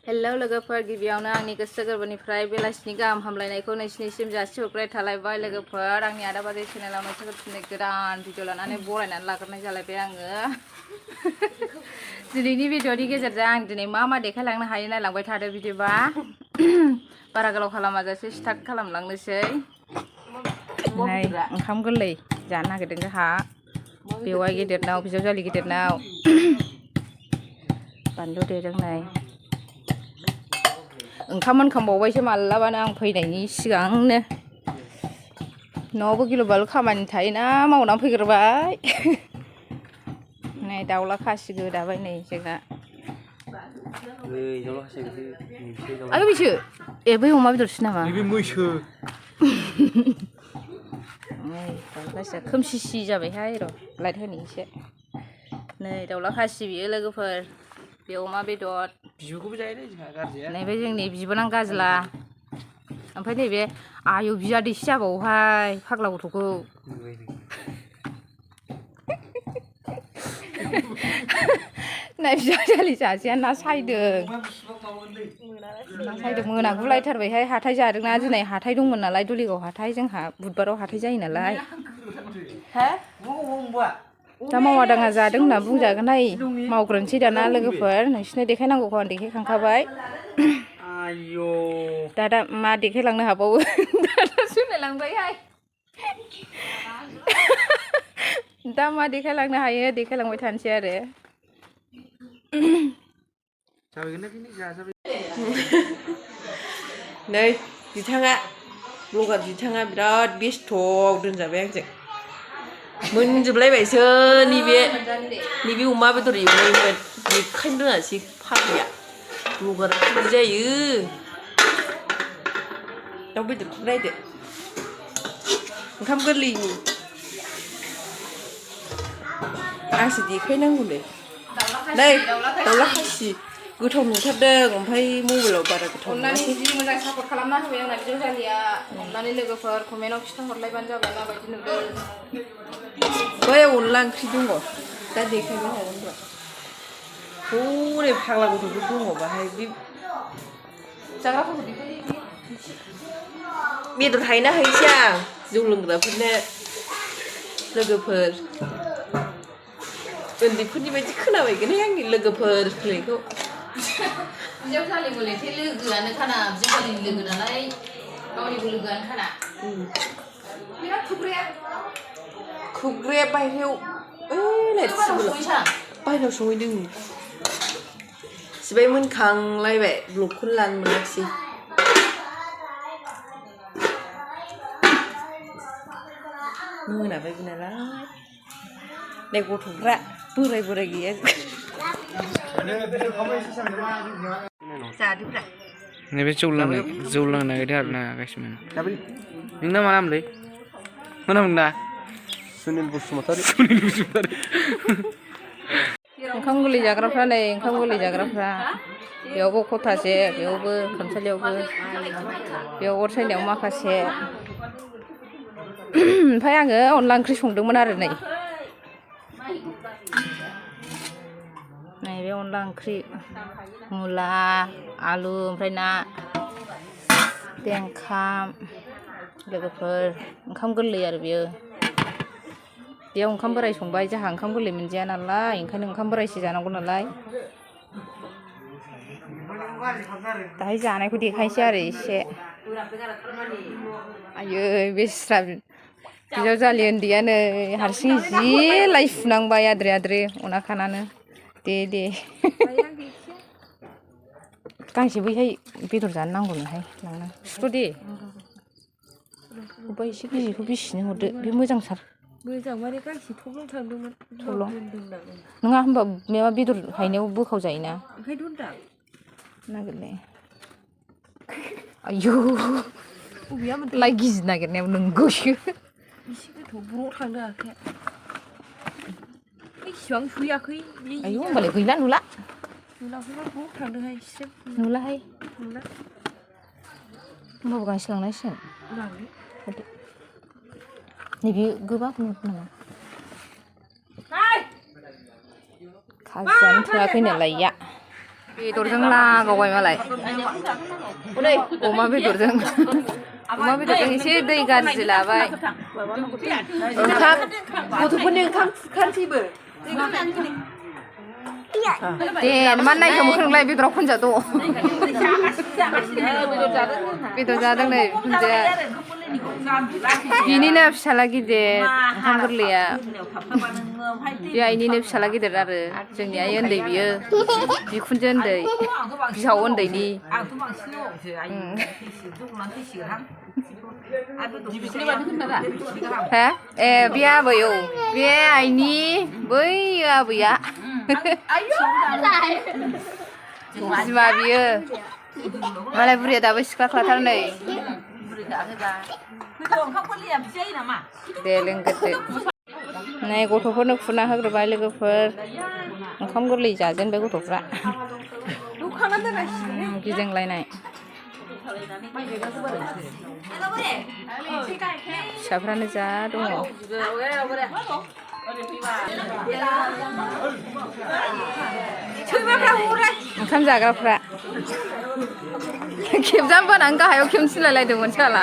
hello लोगोफोर गिबियावनो आंनि गोसो गोरबोनिफ्राय बेलासिनि गाहाम हामलायनायखौ नोंसिनिसिम जासिहरग्रोनाय थालायबाय लोगोफोर आंनि आदा बाजै चेनेलाव मोनसे गोदान भिडिअ लानानै बरायनानै लाग्रोनाय जालायबाय आङो दिनैनि भिडिअनि गेजेरजों आं दिनै मा देखायलांनो हायो नायलांबाय थादो बिदिबा बारा गोलाव खालामाजासे स्टार्ट खालामलांनोसै नै ओंखाम गोरलै जानो नागिरदों जोंहा बेवाइ गेदेरनाव बिजावजालि गेदेरनाव बानलु देदों नै ओंखाम मोनखांबावबायसो मालाबानो आं फैनायनि सिगांनो न'आवबो गिलु बालु खामानि थायोना मावनानै फैग्रोबाय नै दाउला खासि गोदाबाय नै जोंना आरो बेसो ए बै अमा बेदरसो नामा बे मैसो नै दाउला खासिया खोमसिसि जाबायहाय र' लाइट होनि एसे नै दाउला खासि बियो लोगोफोर बे अमा बेदर बिबुखौबो जायोलै जोंहा गारजाया नैबे जोंनि बिबोनां गाजला ओमफ्राय नैबे आयौ बियादैसो जाबावोहाय फाग्ला गथ'खौ नाय बिजावजालि सासेया ना सायदों मोनागुलायथारबायहाय हाथाय जादोंना दिनै हाथाय दंमोन नालाय दुलिगाव हाथाय जोंहा बुधबाराव हाथाय जायो नालाय दा मावा दाङा जादों होनना बुंजागोनहाय मावग्रोनोसै दाना लोगोफोर नोंसिनो देखायनांगौखौ आं देखायखांखाबाय दा मा देखायलांनो हाबावो दा सोलायलांबायहाय दा मा देखायलांनो हायो देखायलांबाय थानोसै आरो नै बिथाङा ब्लगार बिथाङा बिराद बेस्थ' दोनजाबाय आंजों मोनजोबलायबायसो नैबे अमा बेदर एवनायमोन बेखायनो रोङासै फाग्लिया ब्लगारा बिदि जायो दाउ बेदरखौ नायदो ओंखाम गोरलैनि आंसो देखायनांगौलै नै दाउला खासि गोथाव नुथारदों ओमफ्राय मबाइलाव बारा गोथाव अननानै जि मोजां सापर्ट खालामना होबाय आंना बिजावजालिया अननानै लोगोफोर कमेन्टआव खिन्थाहरलायबानो जाबाय माबायदि नुदों बै अनला ओंख्रि दङ दा देखायनो हागोन र' हरै फाग्ला गथ'फोर दङ बाहाय बे जाग्राफोरखौ देखायदो बेदर हायना हैसै आं जौ लोंग्राफोरनो लोगोफोर उन्दैफोरनि बायदि खोनाबायगोनहाय आंनि लोगोफोर होननायखौ बिजावजालि बोलैथो लोगोआनो खाना बिजावजालिनि लोगो नालाय गावनिबो लोगोआनो खाना बिराद खुग्राया बायहेरायाव बायहेरायाव सहैदों सिबाय मोनखांलायबाय ब्लगखौनो लानो मोनाखिसै मोनाबायबो नालाय नै गथ'फ्रा बोराय गैया जादोब्रा नैबे जौ लोंनो नागिरदों आरो ना गासिबो नोंना मा नामलै मा नाम नोंना सुनिल बसुमतारी ओंखाम गोरलै जाग्राफ्रा नै ओंखाम गोरलै जाग्राफ्रा बेयावबो खथासे बेयावबो खामसालियावबो बेयाव अर सायनायाव माखासे ओमफ्राय आङो अनला ओंख्रि संदोंमोन आरो नै बे अनला ओंख्रि मुला आलु ओमफ्राय ना देंखाम लोगोफोर ओंखाम गोरलै आरो बेयाव ओंखाम बोराय संबाय जोंहा ओंखाम गोरलै मोनजाया नालाय ओंखायनो ओंखाम बोरायसो जानांगौ नालाय दाहाय जानायखौ देखायनोसै आरो एसे आयै बेस्रा बिजावजालि उन्दैयानो हारसिं जि लाइ सुनांबाय आद्रि अनाखानानो दे गांसे बैहाय बेदर जानो नांगौनोहाय लांना सुथ' दे अबेबा एसे गिजिखौ बिसिनो हरदो बे मोजांथार मोजां माने गांसे थब्लं थांदोंमोन थब्लं नङा होनबा माबा बेदर हायनायाव बोखाव जायोना ओंखायनोथ' होनदां नागिरनाय आयौ लाइ गिजि नागिरनायाव नोंगौसो एसे गोथौ ब्र' थांदों आखाया इसिबां सहैयाखै आयौ होनबालाय गैला नुला नुलाखैबा ब्र' थांदोंहाय एसे नुलाहाय नुला होनबाबो गांसे लांनांसिगोन लांदो नैबे गोबाब नुदों नामा खाजानो थोआखैनो लाइया बेदरजों लागावबाय मालाय अमा बेदरजों अमा बेदरजों एसे दै गाज्रि लाबाय ओंखाम गथ'फोरनि ओंखाम खुरखानोसैबो दे मा नायखो मोखांलाय बेदराव खनजा द' बेदर जादों नै खुनजाया बिनिनो फिसाला गिदिर ओंखाम गोरलैया बे आइनिनो फिसाला गिदिर आरो जोंनि आइ उन्दै बियो बिखुनजो उन्दै बिहाव उन्दैनि हा ए बे आबै औ बे आइनि बै आबैया बिमा बियो मालाय बुरिया दाबो सिख्ला खाथार नै दे लोंग्रोदो नै गथ'फोरनो खुरना होग्रोबाय लोगोफोर ओंखाम गोरलै जाजेनबाय गथ'फ्रा गिदिंलायनाय फिसाफ्रानो जा दङ ओंखाम जाग्राफ्रा खेबजाम बानानै गाहायाव खेमसिलायलायदोंमोन साला